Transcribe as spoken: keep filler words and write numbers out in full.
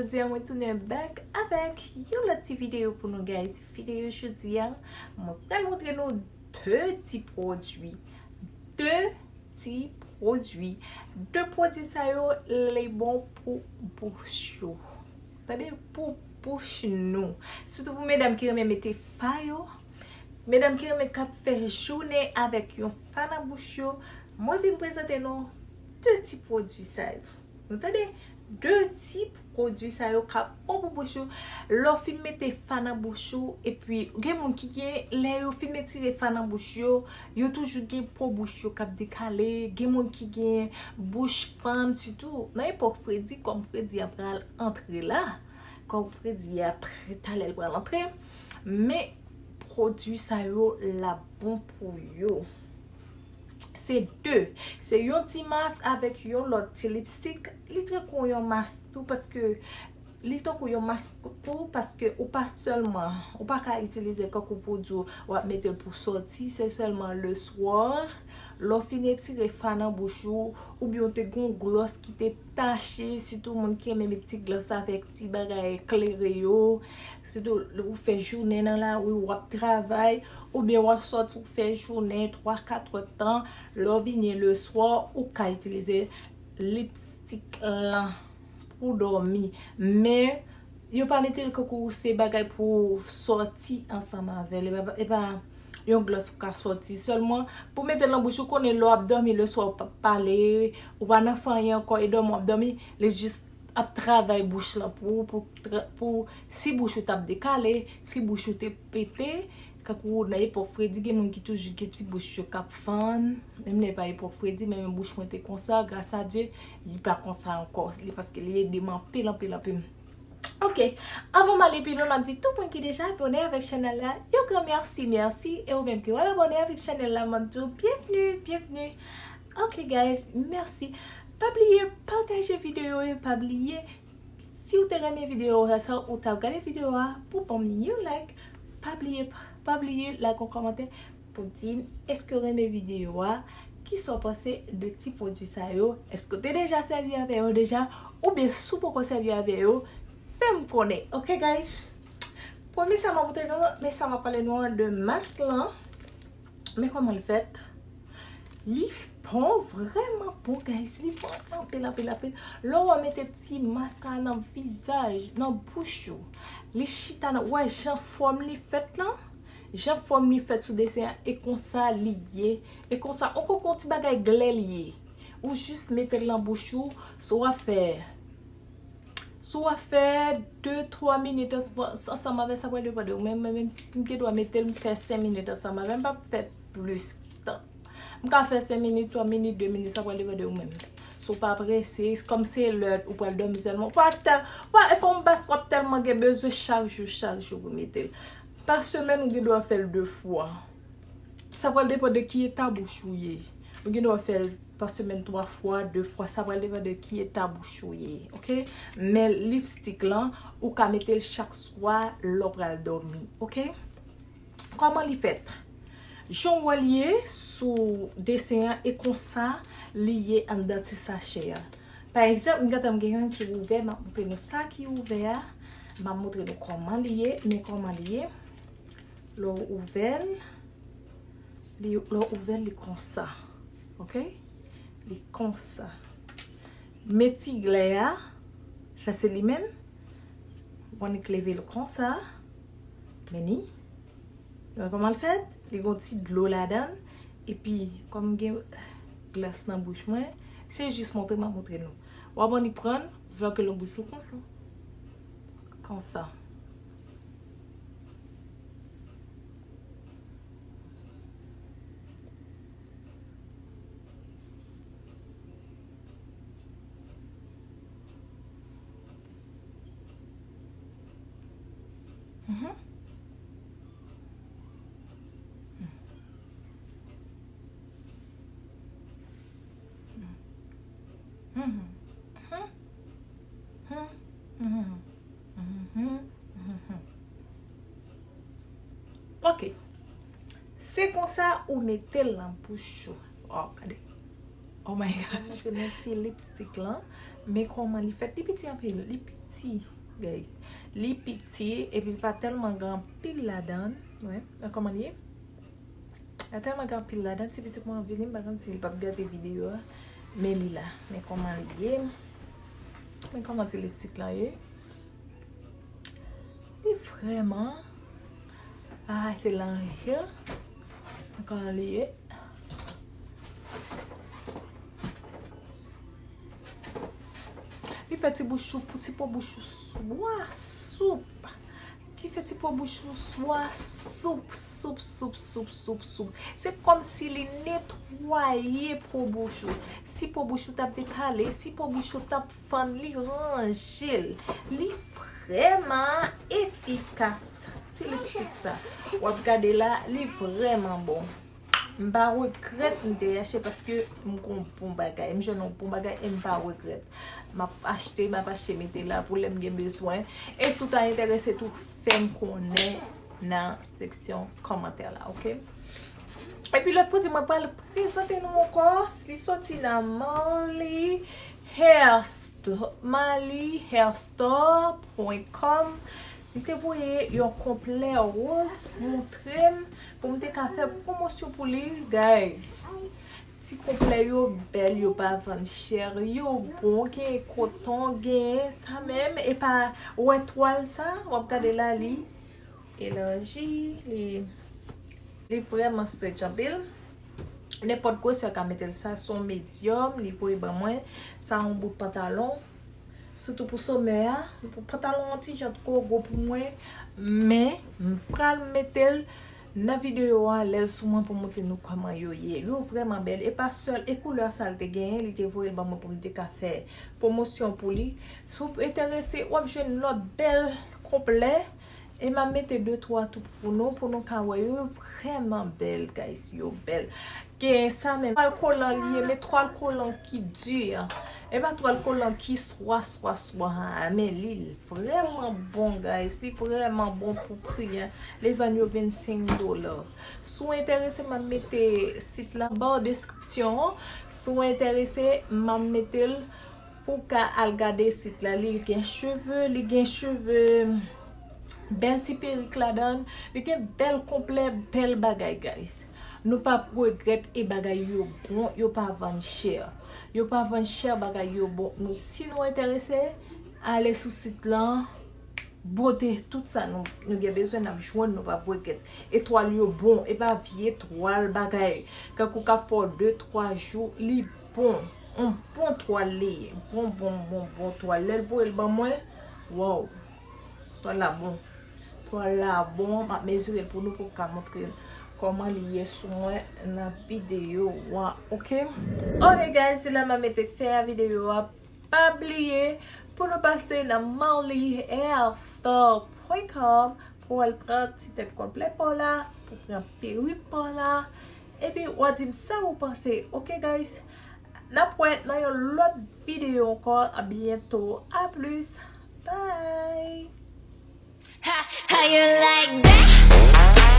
Jodi a mwen tounen back avèk yon lòt ti videyo pou nou, guys. Videyo jodi a, mwen pral montre nou de ti pwodui. De ti pwodui. De pwodui sa yo, li bon pou bouch ou. Tande, pou bouch nou. Sitou pou medam ki renmen mete fa yo. Medam ki renmen k ap fè jounen avèk yon fa nan bouch yo. Mwen vin prezante nou de ti pwodui sa yo. Nou tande? De ti pwodui sa yo k ap bon pou bouch ou. Lè w fin mete fa nan bouch ou, epi gen moun ki gen, lè yo fin retire fa nan bouch yo, yo toujou gen po bouch yo k ap dekale. Gen moun ki gen bouch fann, sitou nan epòk fredi, kòm fredi a pral antre la. Kòm fredi a pre-, talè l pral antre. Men pwodui sa yo, l ap bon pou yo. Se de. Se yon ti mask avèk yon lòt ti lipstik. Li tankou yon mask tou, paske li tankou yon mask tou, paske ou pa sèlman, ou pa ka itilize kankou pou di w ap mete l pou sòti, se sèlman le soir. Lè w fin retire fa nan bouch ou, oubyen w te gen yon glòs ki te tache, sitou moun ki renmen met ti glòs avèk ti bagay klere yo, sitou lè ou fè jounen nan lari, w ap travay, oubyen w ap sòti, w fè jounen twa, kat è tan, lè w vini le soir, ou ka itilize lipstik lan pou dòmi. Men, yo pa mete l kankou se bagay pou sòti ansanm avè l. E pa, e pa yon glòs ou ka sòti. Sèlman, pou mete l nan bouch ou, konnen lè w ap dòmi le soir, ou p ap pale, ou pa nan fè anyen ankò, e dòmi w ap dòmi, li jis ap travay bouch lan pou ou, pou tra-, pou si bouch ou t ap dekale, si bouch ou te pete, kankou nan epòk fredi, gen moun ki toujou gen ti bouch yo k ap fann. Menm lè pa epòk fredi, men, men bouch mwen te konsa, gras a Dye, li pa konsa ankò. Li, paske li ede m anpil, anpil, anpil. Ok, anvan m ale pi lwen, m ap di tout moun ki deja abòne avèk chanèl la, yon gran mèsi, mèsi. E ou menm ki wè abòne avèk chanèl la, m ap di w byenvni, byenvni. Ok, guys, mèsi. Pa bliye pataje videyo yo, pa bliye, si w te renmen videyo a, sa ou t ap gade videyo a, pou ban m yon like. Pa bliye, pa bliye like, yon kòmantè pou di m èske w renmen videyo a, kisa w panse de ti pwodui sa yo, èske w te deja sèvi avè yo deja, oubyen si w poko sèvi avè yo, fè m konnen, ok, guys? Premye sa m ap montre nou, men sa m ap pale nou an de mask lan. Men kòman l fèt? Li bon, vrèman bon, guys. Li bon anpil, anpil, anpil. Lè w mete ti mask la nan vizaj, nan bouch ou, li chita nan, w wè jan fòm li fèt lan? Jan fòm li fèt sou desen an, e konsa li ye. E konsa, on kòk on ti bagay glè li ye. Ou jis mete l nan bouch ou, si w ap fè Si w ap fè de, twa minit ans-, ansanm avè l, sa pral depann de ou. Men mwen menm, si m gen dwa mete l, m fè senk minit ansanm avè l, m p ap fè plis tan. M ka fè senk minit, twa minit, de minit, sa pral depann de ou menm. Si w pa prese, kòm se lè ou pral dòmi sèlman, ou pa tèl-, ou pa, e pa yon mask w ap tèlman gen bezwen chak jou, chak jou pou mete l. Pa semèn, ou gen dwa fè l de fwa. Sa pral depann de ki eta bouch ou ye. Ou gen dwa fè l pa semèn twa fwa, de fwa, sa pral depann de ki eta bouch ou ye, ok? Men lipstik lan, ou ka mete l chak swa lè w pral dòmi, ok? Kòman li fèt? Jan w wè l ye sou desen an, e konsa li ye anndan ti sachè a. Pa egzanp, m gentan gen youn ki ouvè, m ap montre nou sa ki ouvè a. M ap montre nou kòman li ye, men kòman li ye. Lè w ouvè l, li, lè w ouvè l, li konsa. Ok? Li konsa. Men ti glè a, sa se li menm. W annik leve l konsa. Men ni. Ou wè kòman l fèt? Li gon ti dlo ladan l. Epi, kòm gen glas nan bouch mwen, se jis montre m ap montre nou. W ap annik pran l, vloke l nan bouch ou konsa. Konsa. Mhm. Mhm. Mhm. Ok. Se konsa ou mete l nan bouch ou. Waw, gade. Oh my God. Montre nou ti lipstick lan. Men kòman li fèt. Li piti anpil. Li piti, guys. Li piti, epi li pa tèlman gen anpil ladan. Wè, wè kòman li ye. Li tèlman gen anpil ladan, ti pitit mwen vini, m pa konn si li p ap gate videyo a. Men li la. Men kòman li ye. Men kòman ti lipstick lan ye. Li vrèman. Ah, se lan je. Kòman li ye. Li fè ti bouch ou, pou ti po bouch ou swa soup. Li fè ti po bouch ou swa soup, soup, soup, soup, soup, soup. Se kòmsi li netwaye po bouch ou. Si po bouch ou t ap dekale, si po bouch ou t ap fann, li ranje l. Li vrèman efikas. Ti lipstick sa. W ap gade la, li vrèman bon. M pa regrèt m te achte paske m gon bon bagay. M jwenn yon bon bagay e m pa regrèt. M ap achte, m ap achte mete la pou lè m gen bezwen. E si w ta enterese tou, fè m konnen nan seksyon kòmantè la, oke? Epi lòt pwodui mwen pral prezante nou ankò, li soti nan Marly Hair Sto-, Marly Hair Store point com. Li te voye yon konplè woz montre m pou m te ka fè pwomosyon pou li, guys. Ti konplè yo bèl, yo pa vann chè, yo bon, gen koton, gen sa menm, e pa wè twal sa, w ap gade la, li elanji, li, li vrèman stretch anpil. Nenpòt gwosè ka mete l, sa se yon medyòm, li voye ban mwen, sa yon bout pantalon. Sitou pou somè a, pou pantalon an ti jan twò gwo pou mwen, men m pral mete l nan videyo a lè l sou mwen pou montre nou kòman yo ye. Yo vrèman bèl, e pa sèl, e koulè sa l te genyen, li te voye l ban mwen pou m te ka fè pwomosyon pou li. Si w enterese, w ap jwenn lòt bèl konplè. E m ap mete de twa tou pou nou, pou nou ka wè yo vrèman bèl, guys, yo bèl. Gen sa menm, twal kolan li ye, men twal kolan ki di. E pa twal kolan ki swa, swa, swa, men li vrèman bon, guys, li vrèman bon pou pri an. Li vann yo vennsenk dola. Si w enterese, m ap mete sit la anba deskripsyon an. Si w enterese, m ap mete l pou w ka al gade sit la. Li gen cheve, li gen cheve, bèl ti perik ladan, li gen bèl konplè, bèl bagay, guys. Nou p ap regrèt, e bagay yo bon, yo pa vann chè. Yo pa vann chè, bagay yo bon. Nou, si nou enterese, ale sou sit lan, bote tout sa nou, nou gen bezwen, n ap jwenn, nou p ap regrèt. E twal yo bon, e pa vye twal bagay. Kankou k ap fè w de, twa jou, li bon. On bon twal li ye. Bon, bon, bon, bon twal. Lè l voye l ban mwen, waw. Twal la bon. Twal la bon. M ap mezire l pou nou pou m ka montre kòman li ye sou mwen nan videyo a. Oke? Oke, guys, se la m ap mete fen a videyo a. Pa bliye pou nou pase nan marly hair store point com pou al pran ti tèt konplè pa w la, pou pran perik pa w la. Epi w a di m sa ou panse. Oke, guys? N ap wè nan yon lòt videyo ankò. A byento. A plis. Bye. How you like that?